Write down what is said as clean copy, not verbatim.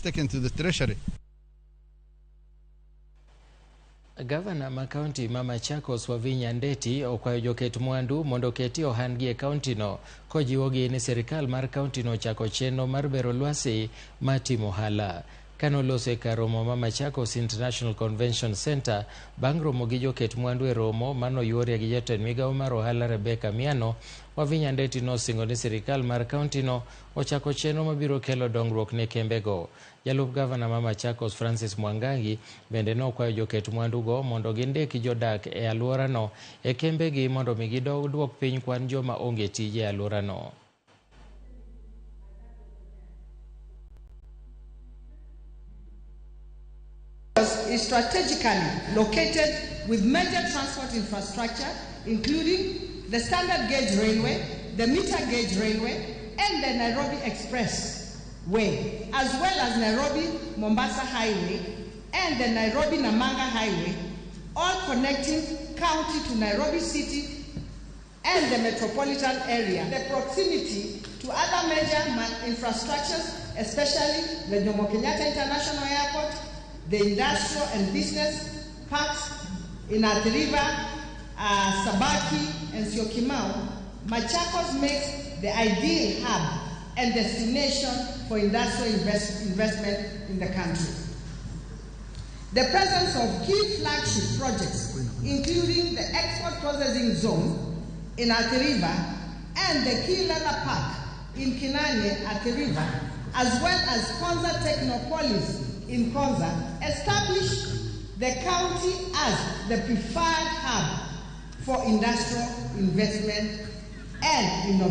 Taken to the treasury. Gavana ma kaunti ma Machakos Wavinya Ndeti okwayo joket mwandu mondo oketi ohandgi e kauntino kojiwogi ni sirikal mar kauntino ochako chenro mar bero lwasi mar timo ohala. Kanoloso e kar romo ma Machakos International Convention Center bang' romo gi joket mwandu e romo manoyuorie gi jatend migawo mar ohala Rebecca Miano, Wavinya Ndeti nosingo ni sirikal mar kauntino ochako chenro mabiro kelo dongruok ne kembego. Jalup gavana ma Machakos Francis Mwangangi bende nokwayo joket mwandugo mondo gindik jodak e alworano e kembegi mondo mi giduok piny kwan joma onge tije e alworano. Is strategically located with major transport infrastructure, including the standard gauge railway, the meter gauge railway, and the Nairobi Expressway, as well as Nairobi-Mombasa Highway and the Nairobi-Namanga Highway, all connecting county to Nairobi City and the metropolitan area. The proximity to other major infrastructures, especially the Jomo Kenyatta International Airport, the industrial and business parks in Athi River, Sabaki, and Syokimau, Machakos makes the ideal hub and destination for industrial investment in the country. The presence of key flagship projects, including the Export Processing Zone in Athi River and the Kilala Park in Kinanie, Athi River, as well as Konza Technopolis in Konza, established the county as the preferred hub for industrial investment and innovation.